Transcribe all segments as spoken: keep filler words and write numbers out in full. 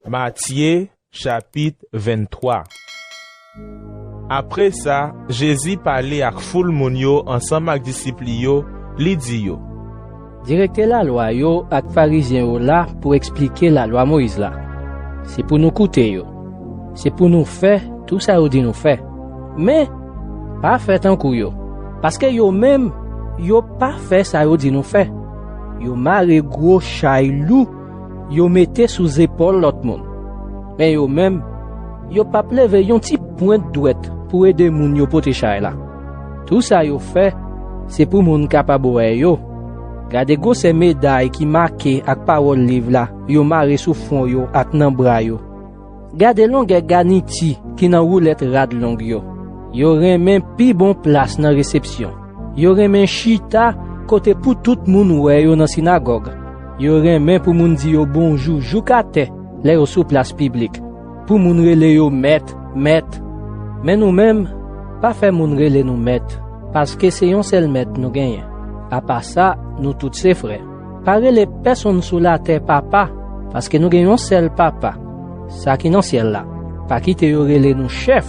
Matye, chapit venntwa. Apre sa, Jezi pale ak foul moun yo ansanm ak disip li yo, li di yo: Direktè lalwa yo ak Farizyen yo la pou eksplike lalwa Moyiz la. Se pou nou koute yo. Se pou nou fè tou sa yo di nou fè. Men, pa fè tankou yo, paske yo menm, yo pa fè sa yo di nou fè. Yo mare gwo chay lou, yo mete sou zepòl lòt moun. Men yo menm, yo p ap leve yon ti pwent dwèt pou ede moun yo pote chay la. Tou sa yo fè, se pou moun kapab wè yo. Gade gwosè meday ki make ak pawòl liv la yo mare sou fwon yo ak nan bra yo. Gade longè ganiti ki nan woulèt rad long yo. Yo renmen pi bon plas nan resepsyon. Yo renmen chita kote pou tout moun wè yo nan sinagòg. Yo renmen pou moun di yo bonjou jouk atè lè yo sou plas piblik, pou moun rele yo mèt, mèt. Men nou menm, pa fè moun rele nou mèt, paske se yon sèl mèt nou genyen. Apa sa, nou tout se frè. Pa rele pèsonn sou latè papa, paske nou gen yon sèl Papa, sa ki nan syèl la. Pa kite yo rele nou chèf,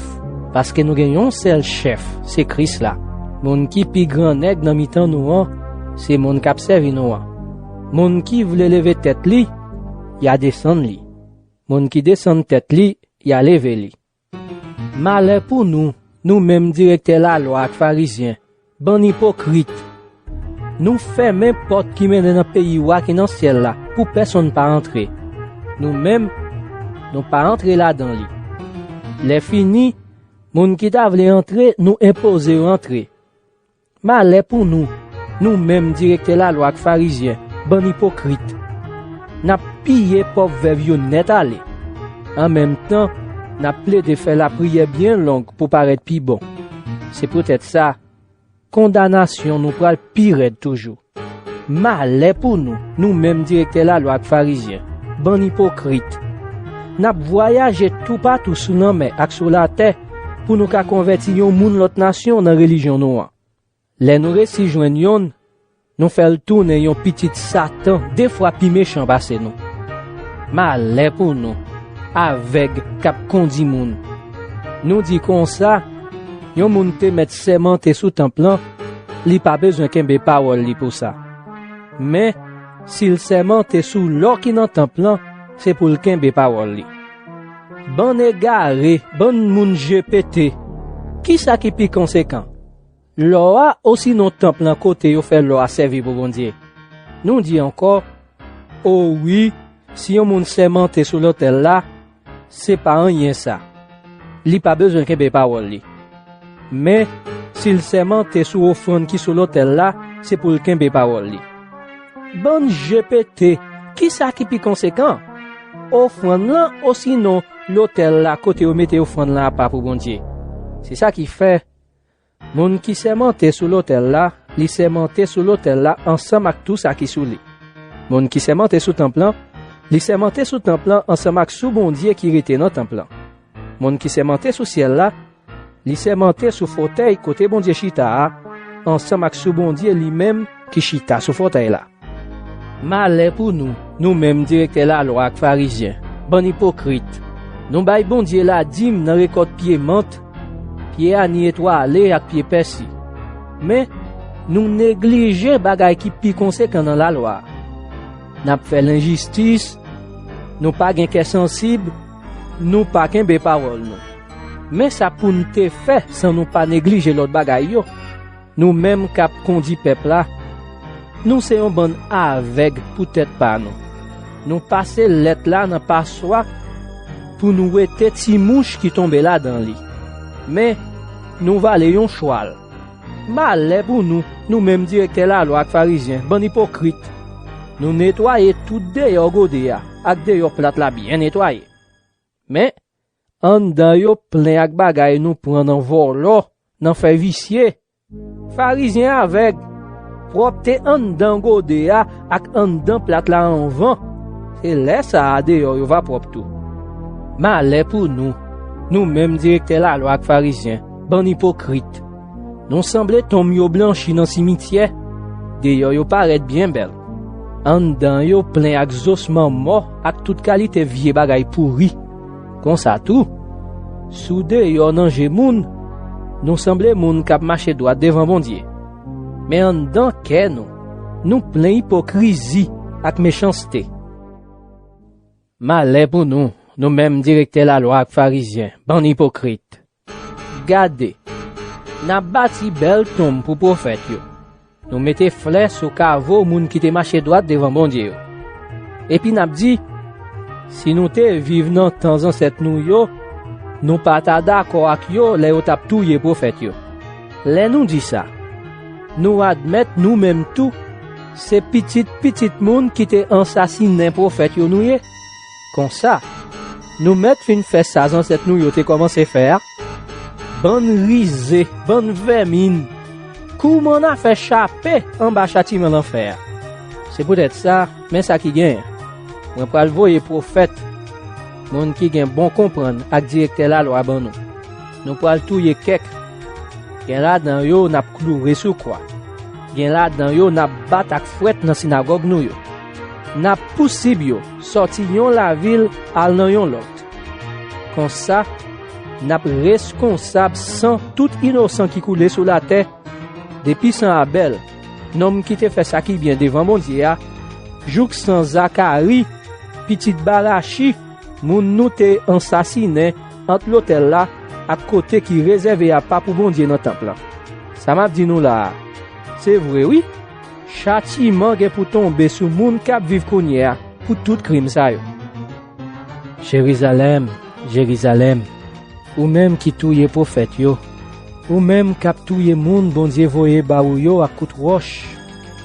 paske nou gen yon sèl chèf, se Kris la. Moun ki pi gran nèg nan mitan nou an, se moun k ap sèvi nou an. Moun ki vle leve tèt li, y a desann li. Moun ki desann tèt li, y a leve li. Malè pou nou, nou menm direktè lalwa ak Farizyen, bann ipokrit! Nou fèmen pòt ki mennen nan peyi Wa ki nan syèl la pou pèsonn pa antre. Nou menm, nou pa antre ladan li. Lèfini, moun ki ta vle antre, nou enpoze yo antre. Malè pou nou, nou menm direktè lalwa ak Farizyen, bann ipokrit! N ap piye pòv vèv yo nèt ale. An menm tan, n ap plede fè lapriyè byen long pou parèt pi bon. Se poutèt sa, kondanasyon nou pral pi rèd toujou. Malè pou nou, nou menm direktè lalwa ak Farizyen, bann ipokrit! N ap vwayaje toupatou sou lanmè ak sou latè pou nou ka konvèti yon moun lòt nasyon nan relijyon nou an. Lè nou resi jwenn yonn, nou fè l tounen yon pitit Satan de fwa pi mechan pase nou. Malè pou nou, avèg k ap kondi moun! Nou di konsa, yon moun te mèt sèmante sou tanp lan, li pa bezwen kenbe pawòl li pou sa. Men, si l sèmante sou lò ki nan tanp lan, se pou l kenbe pawòl li. Bann egare, bann moun je pete! Kisa ki pi konsekan? Lò a osinon tanp lan kote yo fè lò a sèvi pou Bondye? Nou di ankò, o wi, si yon moun sèmante sou lotèl la, se pa anyen sa. Li pa bezwen kenbe pawòl li. Men, si l sèmante sou ofrann ki sou lotèl la, se pou l kenbe pawòl li. Bann je pete, kisa ki pi konsekan? Ofrann lan osinon lotèl la kote yo mete ofrann lan apa pou Bondye? Se sa ki fè, moun ki sèmante sou lotèl la, li sèmante sou lotèl la ansanm ak tou sa ki sou li. Moun ki sèmante sou tanp lan, li sèmante sou tanp lan ansanm ak sou Bondye ki rete nan tanp lan. Moun ki sèmante sou syèl la, li sèmante sou fotèy kote Bondye chita a, ansanm ak sou Bondye li menm ki chita sou fotèy la. Malè pou nou, nou menm direktè lalwa ak Farizyen, bann ipokrit! Nou bay Bondye ladim nan rekòt pye mant, pye ani etwale ak pye pèsi. Men, nou neglije bagay ki pi konsekan nan lalwa a. N ap fè lenjistis, nou pa gen kè sansib, nou pa kenbe pawòl nou. Men sa pou n te fè san nou pa neglije lòt bagay yo. Nou menm k ap kondi pèp la, nou se yon bann avèg pou tèt pa nou. Nou pase lèt la nan paswa pou nou wete ti mouch ki tonbe ladan li. Men, nou vale yon chwal. Malè pou nou, nou menm direktè lalwa ak Farizyen, bann ipokrit! Nou netwaye tout deyò gode a ak deyò plat la byen netwaye. Men, anndan yo plen ak bagay nou pran nan vòlò, nan fè visye. Farizyen avèg! Pwòpte anndan gode a ak anndan plat la anvan. Se lè sa a deyò yo va pwòp tou. Malè pou nou, nou menm direktè lalwa ak Farizyen, bann ipokrit! Nou sanble tonm yo blanchi nan simityè, deyò yo parèt byen bèl. Anndan yo plen ak zosman mò ak tout kalite vye bagay pouri. Konsa tou, sou deyò nan je moun, nou sanble moun k ap mache dwat devan Bondye. Men anndan kè nou, nou plen ipokrizi ak mechanste. Malè pou nou, nou menm direktè lalwa ak Farizyen, bann ipokrit! Gade, n ap bati bèl tonm pou pwofèt yo. Nou mete flè sou kavo moun ki te mache dwat devan Bondye yo. Epi n ap di, si nou te viv nan tan zansèt nou yo, nou pa ta dakò ak yo lè yo t ap touye pwofèt yo. Lè nou di sa, nou admèt nou menm tou, se pitit pitit moun ki te ansasinen pwofèt yo nou ye. Konsa, nou mèt fin fè sa zansèt nou yo te kòmanse fè a. Bann rize, bann vèmin, kouman n a fè chape anba chatiman lanfè a? Se poutèt sa, men sa ki genyen. Mwen pral voye pwofèt, moun ki gen bon konprann ak direktè lalwa ban nou. Nou pral touye kèk. Gen ladan yo n ap kloure sou kwa. Gen ladan yo n ap bat ak fwèt nan sinagòg nou yo. N ap pousib yo sòti yon lavil al nan yon lòt. Konsa, n ap reskonsab san tout inosan ki koule sou latè, depi san Abèl, nonm ki te fè sa ki byen devan Bondye a, jouk san Zakari, pitit Barachi, moun nou te ansasinen ant lotèl la ak kote ki rezève apa pou Bondye nan tanp lan. Sa m ap di nou la a, se vre wi, chatiman gen pou tonbe sou moun k ap viv kounye a pou tout krim sa yo. Jerizalèm, Jerizalèm, ou menm ki touye pwofèt yo, ou menm k ap touye moun Bondye voye ba ou yo ak kout wòch,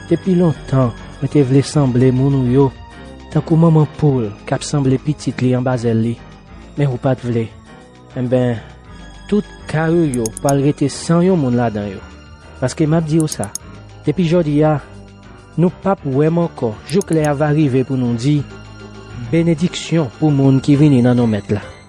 depi lontan mwen te vle sanble moun ou yo, tankou manman poul k ap sanble pitit li anba zèl li, men ou pa t vle. Enben, tout kay ou yo pral rete san yon moun ladan yo. Paske m ap di w sa, depi jodi a, nou p ap wè m ankò jouk lè a va rive pou nou di, benediksyon pou moun ki vini nan non Mèt la.